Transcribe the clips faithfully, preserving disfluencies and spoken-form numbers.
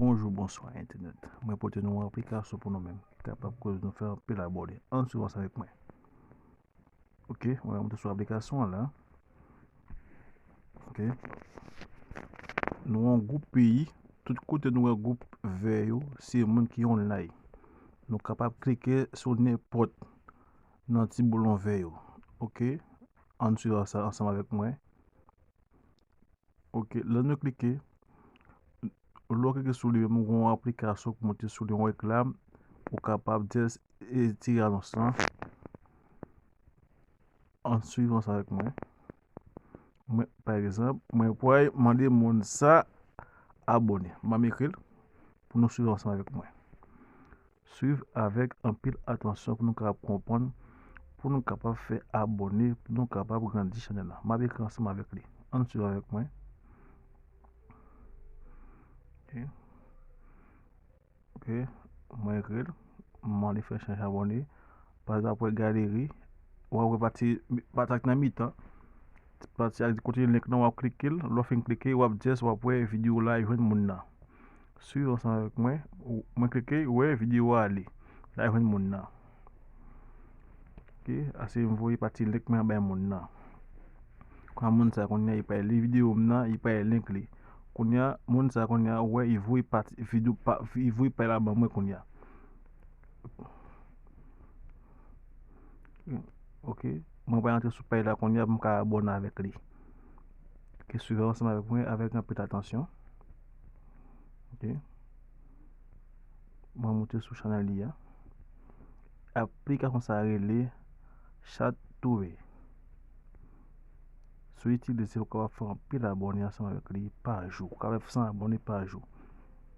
Bonjou, bonswa entènèt. Mwen pote nou yon aplikasyon pou nou menm ki kapab koz nou fè anpil abòne. Ann swiv ansanm avèk mwen. Ok, mwen monte sou aplikasyon an la. Ok. Nou yon gwoup peyi, tout kote nou wè gwoup vè yo, se moun ki online. Nou kapab klike sou nenpòt nan ti boulon vè yo. Ok. Ann swiv sa ansanm avèk mwen. Ok, lè nou klike, lè w klike sou li menm, ou gen yon aplikasyon pou monte sou li, yon reklam, ou kapab just retire anons lan. Ann swiv ansanm avèk mwen. Mwen, pa egzanp, mwen pral mande moun sa abòne. M ap ekri l pou nou swiv ansanm avèk mwen. Swiv avèk anpil atansyon pou nou kapab konprann, pou nou kapab fè abòne, pou nou kapab grandi chanèl la. M ap ekri ansanm avèk li. Ann swiv avèk mwen. Ok. Ok. Mwen ekri l. M mande fè chanj abòne. Pa egzanp, w ap wè galeri. W ap wè pati, pati ak nan mitan. Pati ak kote link nan, w ap klike l. Lè w fin klike, w ap just, w ap wè videyo la jwenn moun nan. Swiv ansanm avèk mwen. Ou, mwen klike, ou wè videyo a ale. La jwenn moun nan. Ok, ase m voye pati link mwen bay moun nan. Kounye a moun sa kounye a, li pral li videyo m nan, li pral link li. Kounye a, moun sa kounye a, ou wè, li voye pati videyo, pa, li voye paj la ban mwen kounye a. Ok, mwen pral antre sou paj la kounye a pou m ka abòne avèk li. Ok, swiv ansanm avèk mwen avèk anpil atansyon. Ok. Mwen monte sou chanèl li a. Aplikasyon sa a rele Chat Today. Si w itilize l, ou kapab fè anpil abòne ansanm avèk li pa jou. Ou kapab fè san abòne pa jou.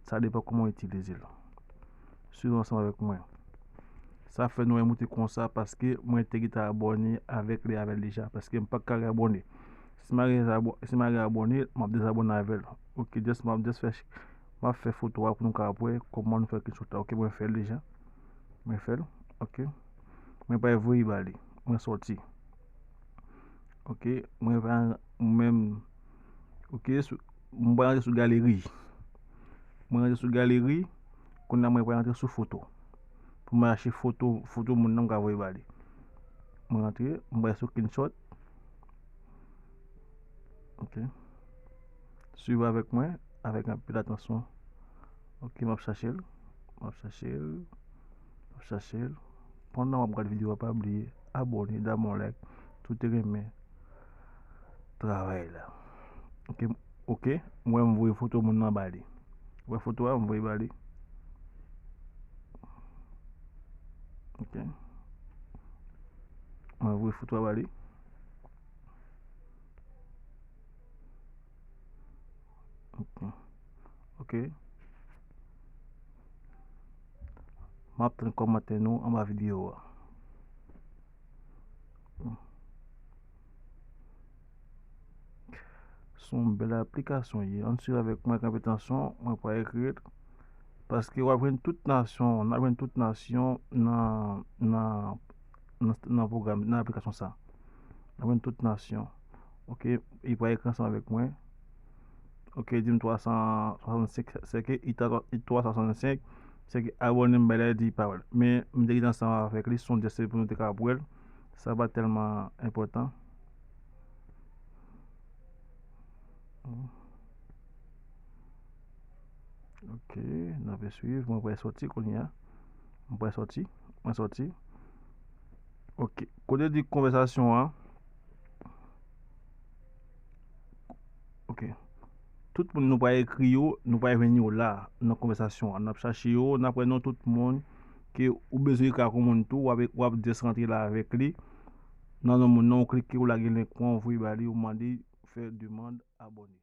Sa depann kòman w itilize l. Swiv ansanm avèk mwen. Sa fè nou wè moute konsa paske mwen te gentan abòne avèk li avè l deja. Paske m pa t ka re abòne. Si m a re abò-, si m a re abòne, m ap dezabòne avè l. Ok, just, m ap just fè, m ap fè foto a pou nou ka wè kòman nou fè screenshot la. Ok, mwen fè l deja. Mwen fè l. Ok. Mwen pral voye ba li. Mwen sòti. Ok, mwen pral, mwen, ok, sou, mwen pral antre sou galeri. Mwen antre sou galeri. Kounye a mwen pral antre sou foto. Pou mwen chache foto, foto moun nan m ka voye ba li. Mwen antre, mwen pral sou screenshot. Ok. Swiv avèk mwen, avèk anpil atansyon. Ok, m ap chache l. M ap chache l. M ap chache l. Pandan w ap gade videyo a, pa bliye abòne, dam yon like, si w te renmen travay la. Ok, ok, mwen m voye foto moun nan ba li. Wè foto a, m voye ba li. Ok. Mwen voye foto a ba li. Ok. Ok. M ap tann kòmantè nou anba videyo a. Se yon bèl aplikasyon ye. Ann swiv avèk mwen, kanpe tansyon, mwen pral ekri l. Paske w ap jwenn tout nasyon, n ap jwenn tout nasyon nan, nan, nan, nan pwogram, nan aplikasyon sa. N ap jwenn tout nasyon. Ok, li pral ekri ansanm avèk mwen. Ok, di m twa san swasannsenk, sèke li twa san swasannsenk, sèke abòne m bay la, li di li pa wè l. Men, m te gentan ansanm avèk li, se yon djès pou nou te ka ap wè l. Sa pa tèlman enpòtan. Ok, n ap swiv. Mwen pral sòti kounye a. Mwen pral sòti. Mwen sòti. Ok. Kote di konvèsasyon an. Ok. Tout moun nou pral ekri yo, nou pral jwenn yo la, nan konvèsasyon an. N ap chache yo, n ap wè non tout moun ke ou bezwen ekri ak yon moun tou, w ap, w ap just rantre la avèk li. Nan non moun nan, ou klike, ou lage link ou an, ou voye ba li, ou mande fè demann abòne.